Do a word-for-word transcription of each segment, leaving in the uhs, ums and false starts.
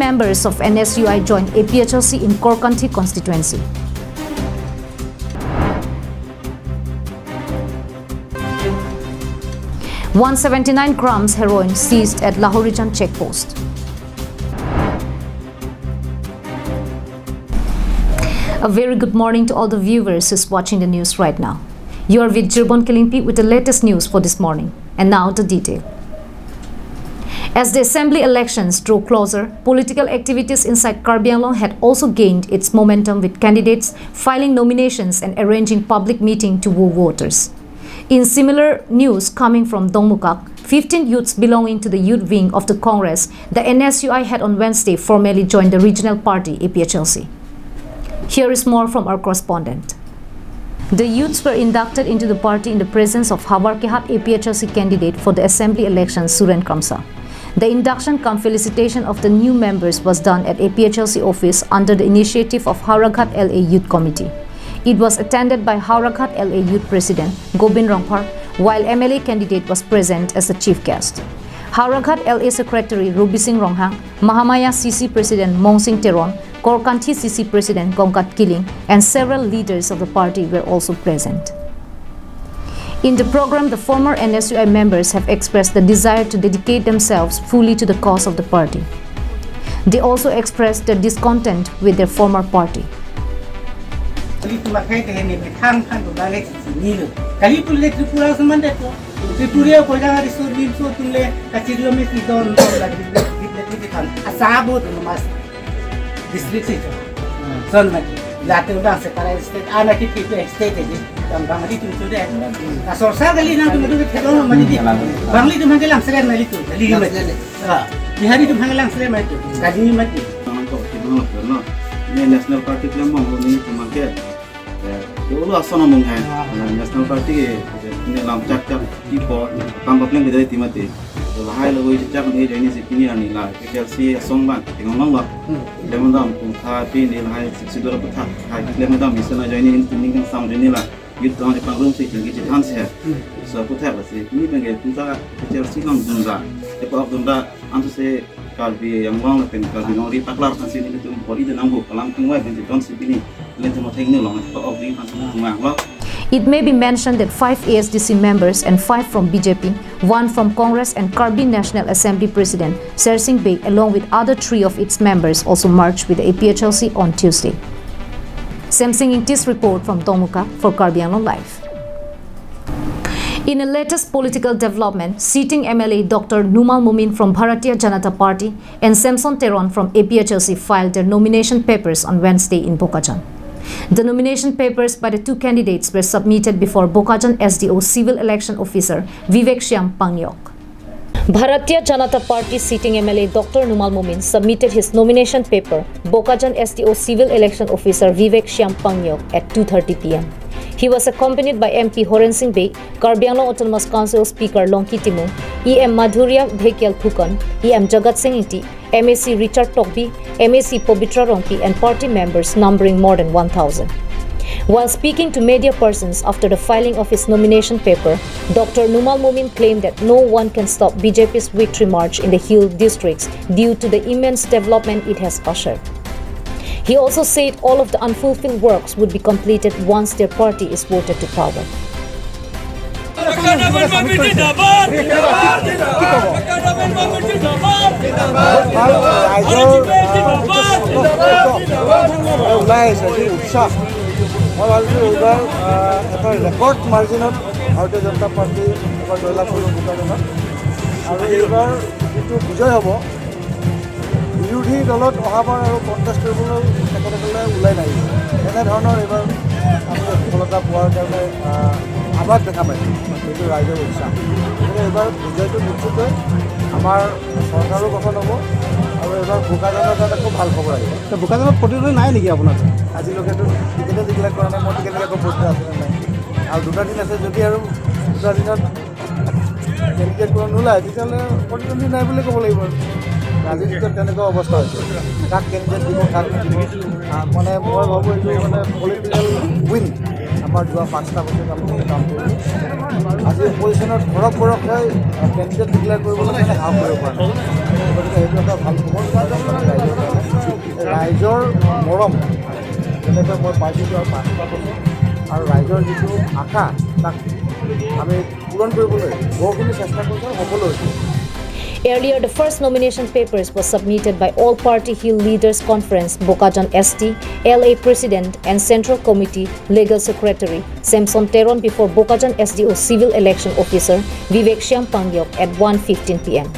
Members of N S U I joined A P H L C in Korkanthi constituency. One seventy-nine grams heroin seized at Lahorijan check post. A very good morning to all the viewers who's watching the news right now. You are with Jirbon Kilingpi with the latest news for this morning. And now the detail. As the assembly elections draw closer, political activities inside Karbi Anglong had also gained its momentum, with candidates filing nominations and arranging public meeting to woo voters. In similar news coming from Dongmukak, fifteen youths belonging to the youth wing of the Congress, the N S U I, had on Wednesday formally joined the regional party A P H L C. Here is more from our correspondent. The youths were inducted into the party in the presence of Howraghat A P H L C candidate for the assembly election, Suren Kramsa. The induction cum felicitation of the new members was done at A P H L C office under the initiative of Howraghat L A Youth Committee. It was attended by Howraghat L A Youth President Gobin Rongphar, while M L A candidate was present as the chief guest. Howraghat L A Secretary Rubi Singh Ronghang, Mahamaya C C President Mongsing Teron, Korkanthi C C President Gongkat Killing, and several leaders of the party were also present. In the program, the former N S U I members have expressed the desire to dedicate themselves fully to the cause of the party. They also expressed their discontent with their former party. Kali tu makai ke ni methang kan tu balik sini lo. Kali pun le Tripura semandet ko. Tripura ko jangan di sur lim sur tum le kaciri me si don don lagi di di di di kan. Asabo tu mas district si. Son mati. Lati udah sekarang state anak kita itu state aja. Bang bang di tu sudah. Kasor sa kali nang tu madu kita dong mati di. Bangli tu mangkelang seren mati tu. Kali mati. Ah, Bihari tu mangkelang seren mati tu. Kali mati. Nang kok kita nang no. Ini national party kelam bang ini tu mangke. Eh, dulu asal ngomong hai. National party ke ini lam cak cak tipo tambah paling beda di mati. Lahai lo woi cak ni jadi si pini ani la A P H L C asong bang tinggal nong bang. Lemon dam pun tha pini lahai sik sidur apa tha. Hai lemon dam bisa na jadi ini ini kan sang jadi la. Youth dong di pangrum si tinggi citan sih. So aku tha si ini bang kita A P H L C nong dunda. Apa dunda antu si Karbi Anglong lapen Karbi Anglong ri paklar kan si ini tu body dan anggo kalam tingwai ben ton si pini. Ini tu mau theng ni long pa ok ri kan si tumang lo. It may be mentioned that five A S D C members and five from B J P, one from Congress and Karbi National Assembly President Sersing Bey, along with other three of its members, also merged with the A P H L C on Tuesday. Semsing Ingti's report from Dongmukak for Karbi Anglong Live. In the latest political development, sitting M L A Doctor Numal Momin from Bharatiya Janata Party and Samson Teron from A P H L C filed their nomination papers on Wednesday in Bokajan. The nomination papers by the two candidates were submitted before Bokajan S D O Civil Election Officer Vivek Shyam Pangyok. Bharatiya Janata Party sitting M L A Doctor Numal Momin submitted his nomination paper, Bokajan S D O Civil Election Officer Vivek Shyam Pangyok, at two thirty P M. He was accompanied by M P Horen Sing Bey, Karbi Anglong Autonomous Council Speaker Longki Timung, E M Madhurya Dhekial Phukan, E M Jagat Sing Ingti, M A C Richard Tokbi, M A C Pabitra Rongpi, and party members numbering more than one thousand. While speaking to media persons after the filing of his nomination paper, Doctor Numal Momin claimed that no one can stop B J P's victory march in the hill districts due to the immense development it has ushered. He also said all of the unfulfilled works would be completed once their party is voted to power. ৰাইজৰ, আহ, ওলাই আহিছে যি উৎসাহ। মই ভাবিছোঁ এইবাৰ, আহ, এটা ৰেকৰ্ড মাৰ্জিনত ভাৰতীয় জনতা পাৰ্টি এবাৰ জয়লাভ কৰিব বোকাজানত। আৰু এইবাৰ যিটো বিজয় হ'ব, বিৰোধী দলত অহাবাৰ আৰু কণ্টেষ্ট কৰিবলৈ তেখেতসকলে ওলাই নাহিব। এনেধৰণৰ এইবাৰ আমি সফলতা পোৱাৰ কাৰণে, আহ, আভাস দেখা পাইছোঁ, এইটো ৰাইজৰ উৎসাহ। গতিকে এইবাৰ বিজয়টো নিশ্চিতকৈ আমাৰ চৰকাৰো গঠন হ'ব আৰু এইবাৰ বোকাজানৰ কাৰণে খুব ভাল খবৰ আহিব। তে বোকাজানত প্ৰতিদ্বন্দ্বী নাই নেকি আপোনাৰ? আজিলৈকেতো টিকেটে ডিক্লেয়াৰ কৰা নাই, মোৰ টিকেটৰ একো পইচা আছে নে নাই? আৰু দুটা দিন আছে, যদি আৰু দুটা দিনত কেণ্ডিডেট কোনো নোলায়, তেতিয়াহ'লে প্ৰতিদ্বন্দ্বী নাই বুলি ক'ব লাগিব আৰু। আজি যেতিয়া তেনেকুৱা অৱস্থা হৈছে, কাক কেণ্ডিডেট দিব, কাক নিদিব, আহ, মানে মই ভাবোঁ এইটো মানে পলিটিকেল উইন। আমাৰ যোৱা পাঁচটা বছৰত আমি বহুত কাম কৰিলোঁ। আজি অপজিশ্যনত ঘৰক ঘৰক হৈ, আহ, কেণ্ডিডেট ডিক্লেয়াৰ কৰিবলৈ মানে সাহস কৰিব পৰা নাই। গতিকে সেইটো এটা ভাল খবৰ। ৰাইজৰ মৰম যেনেকৈ মই পাইছোঁ আৰু পাঁচটা বছৰ আৰু ৰাইজৰ যিটো আশা, তাক আমি পূৰণ কৰিবলৈ বহুখিনি চেষ্টা কৰিছোঁ আৰু সফলো হৈছোঁ। Earlier, the first nomination papers were submitted by All Party Hill Leaders Conference, Bokajan S T, L A President and Central Committee Legal Secretary Samson Teron before Bokajan S D O Civil Election Officer Vivek Shyam Pangyok at one fifteen P M.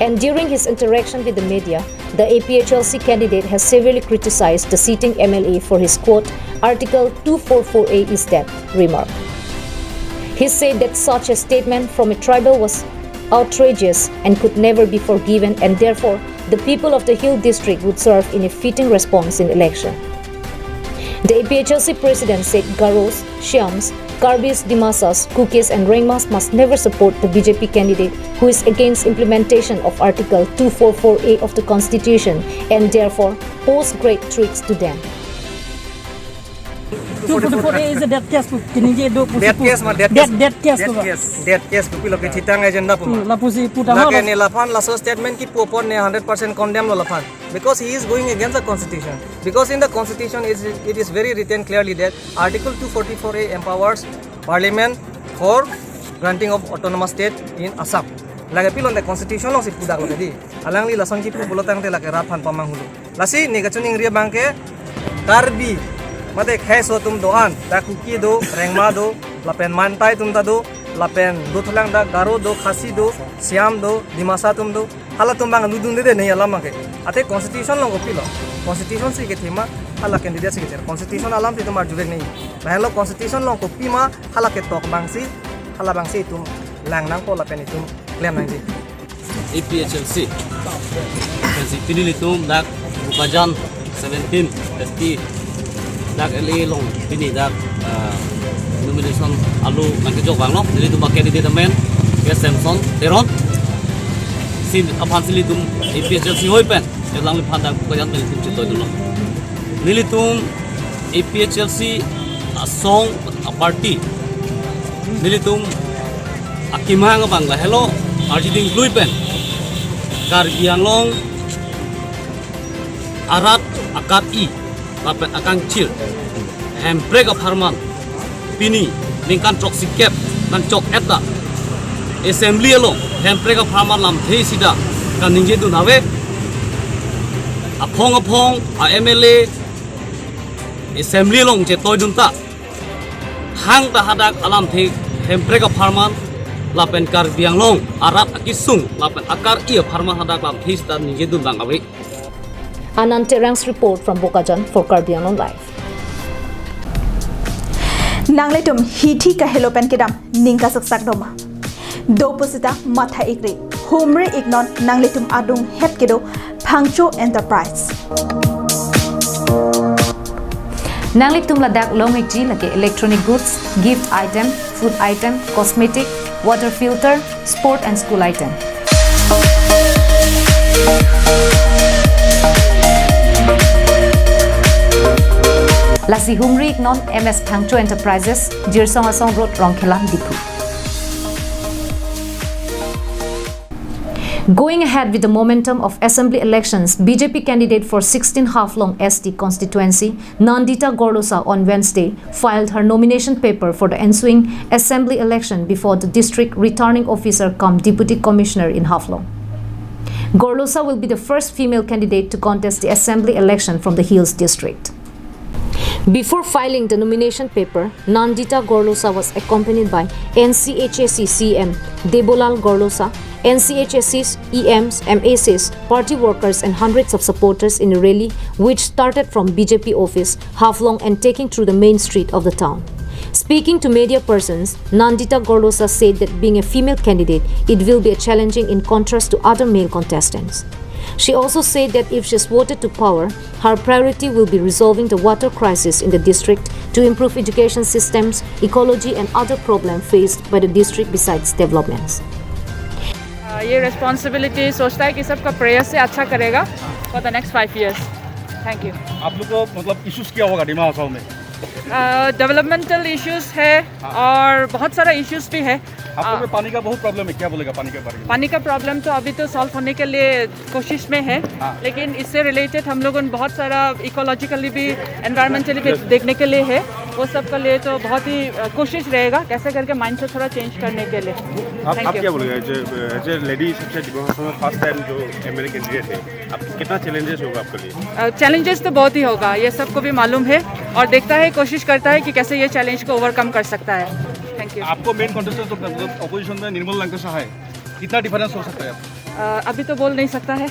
And during his interaction with the media, the A P H L C candidate has severely criticized the sitting M L A for his, quote, "Article two four four A is dead" remark. He said that such a statement from a tribal was outrageous and could never be forgiven, and therefore the people of the Hill District would serve in a fitting response in election. The A P H L C president said Garos, Shyams, Karbis, Dimasas, Kukis and Rengmas must never support the B J P candidate who is against implementation of Article two four four A of the Constitution and therefore pose great threats to them. Two forty-four A is a dead case pu kini je do pusi Dead pu. Case ma, dead Dead, case. Dead case Dead tu ba. Case. Dead case pu pilo ke thitang agenda pu Tu ma. Lapusi pu tama Lake la. Ne laphan laso statement kipu apot ne hundred percent condemn lo laphan. Because he is going against the constitution. Because in the constitution it is, it is very written clearly that Article two forty-four A empowers Parliament for granting of autonomous state in Assam. Lake pilo ne constitution alongsi pudak lo ke dei. Alangli lason kipu pulo tangte lake rat aphan pamanghu lo. Lasi ne kachiningri abang ke Karbi mate kheiso atum do-an, dak Kuki do, Rengma do, lapen Mantai atum ta do, lapen dothulang dak Garo do, Khasi do, Siam do, Dimasa atum do. Halatum abang ludunde de ne alam abang ke. Athe constitution along kopilo? Constitution si kethema hala candidate si kethema. Constitution alamsi itum arjuvek ne. Lahenlo constitution along kopima hala ketok abangsi, hala abangsi itum lang nangpo lapen itum klem nangji. A P H L C. Kasi pini nelitum dak Bokajan seventeen S T dak L A along pini dak, ah, nomination alo nangkejok abang lo. Nelitum a-candidate amen ke Samson Teron. Si aphansi nelitum A P H L C ahoi pen alangliphan dak Bokajan pen nelitum chetoidunlo. Nelitum A P H L C asong a-party, nelitum akemang abang lahelo, arjiding lui pen Karbi Anglong arat akat-i lapen akangchir Hemprek apharman pini ningkan throksi kep nangchok-et ta Assembly along Hemprek apharman lamthe sida kaningjedun ave. Aphong aphong a-M L A Assembly along chetoidun ta thangta hadak alamthe Hemprek apharman lapen Karbi Anglong arat akesung lapen akar-i apharman hadak lamthe sida ningjedun abang ave. Anand Terang's report from Bokajan for Karbi Anglong Live. Nanglitum hithi kahelo pen kedam ning kasaksak doma. Do pusita matha ikri. Humri iknon nanglitum adung het kedo Phangcho Enterprise. Nanglitum ladak long-ikji lake electronic goods, gift item, food item, cosmetic, water filter, sport and school item. Lasi humri iknon M S Phangcho Enterprises, Jirsong Asong Road, Rongkhelan, Diphu. Going ahead with the momentum of assembly elections, B J P candidate for sixteen Haflong S T constituency, Nandita Gorlosa, on Wednesday filed her nomination paper for the ensuing assembly election before the district returning officer cum deputy commissioner in Haflong. Gorlosa will be the first female candidate to contest the assembly election from the Hills District. Before filing the nomination paper, Nandita Gorlosa was accompanied by N C H A C C E M Debolal Gorlosa, N C H A C's E Ms, M A Cs, party workers and hundreds of supporters in a rally which started from B J P office, Haflong, and taking through the main street of the town. Speaking to media persons, Nandita Gorlosa said that being a female candidate, it will be a challenging in contrast to other male contestants. She also said that if she's voted to power, her priority will be resolving the water crisis in the district to improve education systems, ecology and other problems faced by the district besides developments. ये रिस्पॉन्सिबिलिटी सोचता है कि सबका प्रेयर्स से अच्छा करेगा for the next five years. Thank you. आप लोग को मतलब इश्यूज क्या होगा डिमा हासाओ में? डेवलपमेंटल इश्यूज है और बहुत सारा इश्यूज भी है। खासतौर पे पानी का बहुत प्रॉब्लम है, क्या बोलेगा पानी के बारे में? पानी का प्रॉब्लम तो अभी तो सॉल्व होने के लिए कोशिश में है, हाँ। लेकिन इससे रिलेटेड हम लोगों ने बहुत सारा इकोलॉजिकली भी, एनवायरमेंटली भी देखने के लिए है। वो सब के लिए तो बहुत ही कोशिश रहेगा कैसे करके माइंडसेट थोड़ा चेंज करने के लिए। आप, आप क्या बोलेगा? एज ए लेडी, सबसे डिमा हासाओ में फर्स्ट टाइम जो एमएलए कैंडिडेट है, आप कितना चैलेंजेस होगा आपके लिए? चैलेंजेस तो बहुत ही होगा, ये सबको भी मालूम है, और देखता है, कोशिश करता है कि कैसे ये चैलेंज को ओवरकम कर सकता है। Thank you. आपको मेन कंटेस्टेंट तो मतलब अपोजिशन में निर्मल लंकेशा है, कितना डिफरेंस हो सकता है? अभी तो बोल नहीं सकता है।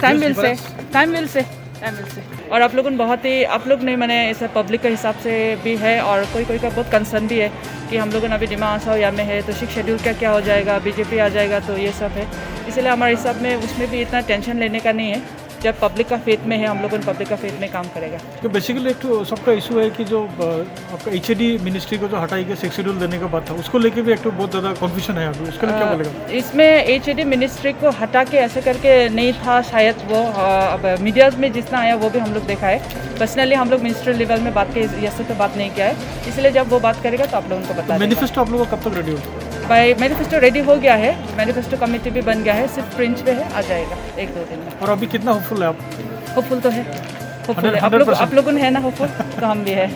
Time will say. Time will say. Time will say. और आप लोगों ने बहुत ही, आप लोग ने, मैंने ऐसे पब्लिक के हिसाब से भी है और कोई कोई का बहुत कंसर्न भी है कि हम लोगों ने अभी डिमा हासाओ या में है तो सिक्स शेड्यूल का क्या हो जाएगा, बीजेपी आ जाएगा, तो ये सब है। इसलिए हमारे हिसाब में उसमें भी इतना टेंशन लेने का नहीं है। जब पब्लिक का फेथ में है, हम लोग उन पब्लिक का फेथ में काम करेगा। तो बेसिकली एक तो सबका इशू है कि जो आपका एचएडी मिनिस्ट्री को जो हटाई के सिक्स शेड्यूल देने का बात था, उसको लेके भी एक तो बहुत ज्यादा कन्फ्यूजन है अभी, उसके लिए क्या बोलेगा? इसमें एचएडी मिनिस्ट्री को हटा के ऐसे करके नहीं था शायद वो। अब मीडियाज में जितना आया वो भी हम लोग देखा है। पर्सनली हम लोग मिनिस्ट्री लेवल में बात के, ऐसे तो बात नहीं किया है, इसलिए जब वो बात करेगा तो आप लोगों को बता देगा। मैनिफेस्टो आप लोगों का कब तक रेडी होगा? भाई, मैनिफेस्टो रेडी हो गया है, मैनिफेस्टो कमेटी भी बन गया है, सिर्फ प्रिंट पे है, आ जाएगा एक दो दिन में। और अभी कितना होपफुल है आप? होपफुल तो है, होपफुल है। आप लोग, आप लोगों ने है ना होपफुल, तो हम भी है।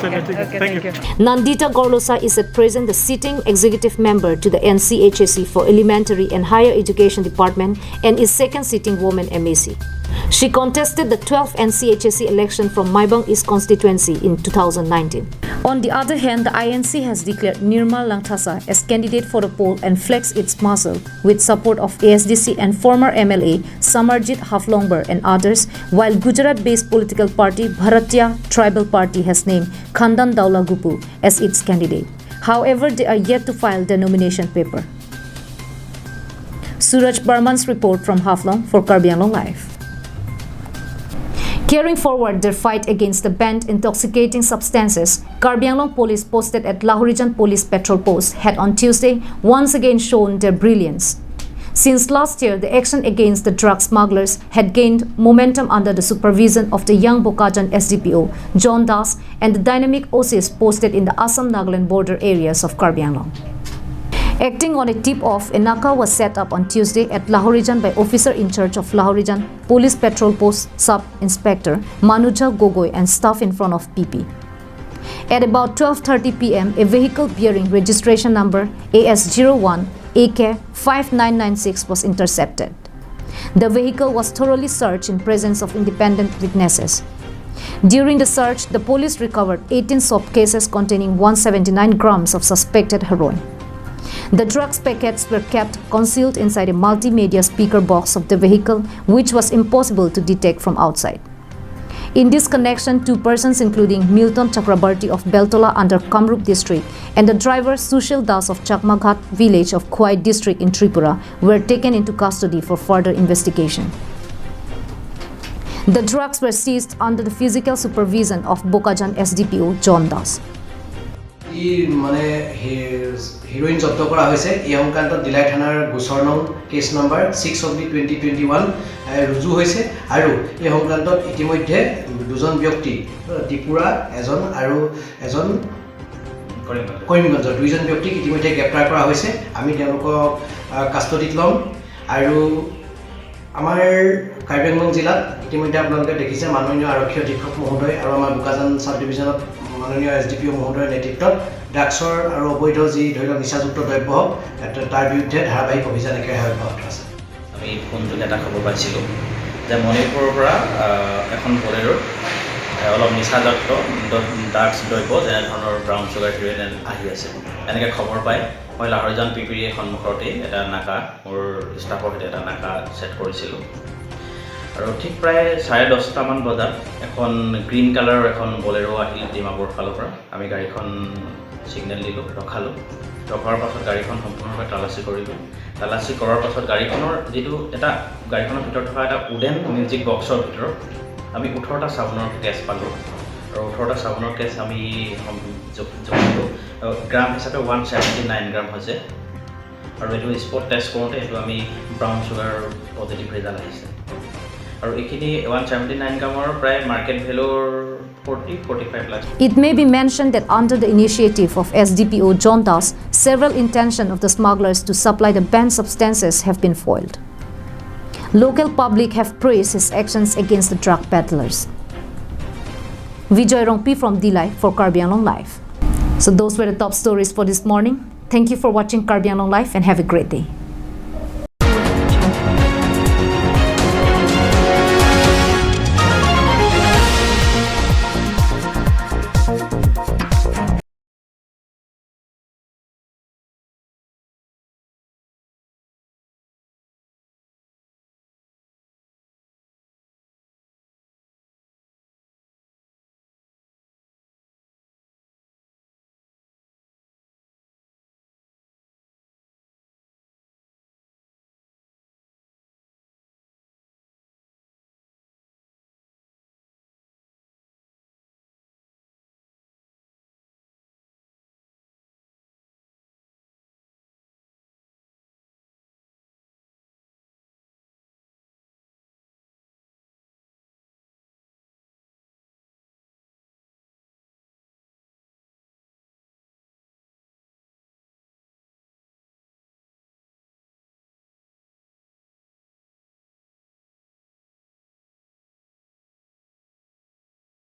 चलिए, ठीक है। Okay, thank you. Nandita Gorlosa is at present the sitting executive member to the N C H A C for Elementary and Higher Education Department and is second sitting woman M A C. She contested the twelfth N C H A C election from Maibang East constituency in two thousand nineteen. On the other hand, the I N C has declared Nirmal Langthasa as candidate for the poll and flexed its muscle with support of A S D C and former M L A Samarjit Haflongbar and others, while Gujarat-based political party Bharatiya Tribal Party has named Khandan Daulaguppu as its candidate. However, they are yet to file their nomination paper. Suraj Barman's report from Haflong for Karbi Anglong Live. Carrying forward their fight against the banned intoxicating substances, Karbi Anglong police posted at Lahorijan Police Patrol Post had on Tuesday once again shown their brilliance. Since last year, the action against the drug smugglers had gained momentum under the supervision of the young Bokajan S D P O, John Das, and the dynamic O Cs posted in the Assam-Nagaland border areas of Karbi Anglong. Acting on a tip-off, a naka was set up on Tuesday at Lahorijan by officer in charge of Lahorijan Police Patrol Post Sub Inspector Manuja Gogoi and staff in front of P P. At about twelve thirty P M, a vehicle bearing registration number A S zero one A K five nine nine six was intercepted. The vehicle was thoroughly searched in presence of independent witnesses. During the search, the police recovered eighteen soap cases containing one seventy-nine grams of suspected heroin. The drugs packets were kept concealed inside a multimedia speaker box of the vehicle, which was impossible to detect from outside. In this connection, two persons, including Milton Chakrabarti of Beltola under Kamrup district and the driver Sushil Das of Chakmaghat village of Khwai district in Tripura, were taken into custody for further investigation. The drugs were seized under the physical supervision of Bokajan S D P O John Das. ই মানে হে- হিৰইন জব্দ কৰা হৈছে। এই সংক্ৰান্তত ডিলাই থানাৰ গোচৰ নং case number six oblique twenty twenty one ৰুজু হৈছে আৰু এই সংক্ৰান্তত ইতিমধ্যে দুজন ব্যক্তি, ত্ৰিপুৰা এজন আৰু এজন কৰিমগঞ্জ। কৰিমগঞ্জৰ দুইজন ব্যক্তিক ইতিমধ্যে গ্ৰেপ্তাৰ কৰা হৈছে। আমি তেওঁলোকক আহ, কাষ্টডিত ল'ম আৰু আমাৰ কাৰ্বি আংলং জিলাত ইতিমধ্যে আপোনালোকে দেখিছে, মাননীয় আৰক্ষী অধীক্ষক মহোদয় আৰু আমাৰ বোকাজান ছাব ডিভিজনত মাননীয় এছ ডি পি অ' মহোদয়ৰ নেতৃত্বত ড্ৰাগছৰ আৰু অবৈধ যি, ধৰি লওক, নিচাযুক্ত দ্ৰব্য হওক, তাত, তাৰ বিৰুদ্ধে ধাৰাবাহিক অভিযান একেৰাহে অব্যাহত আছে। আমি ফোনযোগে এটা খবৰ পাইছিলোঁ যে মণিপুৰৰ পৰা, আহ, এখন বলেৰোত, আহ, অলপ নিচাযুক্ত ড-, ড্ৰাগছ দ্ৰব্য, যেনে ধৰণৰ ব্ৰাউন চুগাৰ, হিৰইন আহি আছে। এনেকৈ খবৰ পাই মই লাহৰিজান পি পিৰ সন্মুখতেই এটা নাকা, মোৰ ষ্টাফৰ সৈতে এটা নাকা ছেট কৰিছিলোঁ। আৰু ঠিক প্ৰায় চাৰে দহটামান বজাত এখন গ্ৰীণ কালাৰৰ এখন বলেৰো আহিল ডিমাপুৰ ফালৰ পৰা। আমি গাড়ীখন ছিগনেল দিলোঁ, ৰখালোঁ। ৰখোৱাৰ পাছত গাড়ীখন সম্পূৰ্ণৰূপে তালাচী কৰিলোঁ। তালাচী কৰাৰ পাছত গাড়ীখনৰ যিটো এটা, গাড়ীখনৰ ভিতৰত থকা এটা উডেন মিউজিক বক্সৰ ভিতৰত আমি ওঠৰটা চাবোনৰ কেছ পালোঁ। আৰু ওঠৰটা চাবোনৰ কেছ আমি সম-, জপ-, জপ কৰিলোঁ। আৰু গ্ৰাম হিচাপে ওৱান ছেভেণ্টি নাইন গ্ৰাম হৈছে। আৰু এইটো স্পট টেষ্ট কৰোঁতে এইটো আমি ব্ৰাউন চুগাৰ পজিটিভ ৰিজাল্ট আহিছে। আৰু এইখিনি ওৱান ছেভেণ্টি নাইন গ্ৰামৰ প্ৰায় মাৰ্কেট ভেলুৰ forty, forty-five lakhs. It may be mentioned that under the initiative of S D P O John Das, several intention of the smugglers to supply the banned substances have been foiled. Local public have praised his actions against the drug peddlers. Vijoy Rongpi from Dillai for Karbi Anglong Live. So those were the top stories for this morning. Thank you for watching Karbi Anglong Live and have a great day.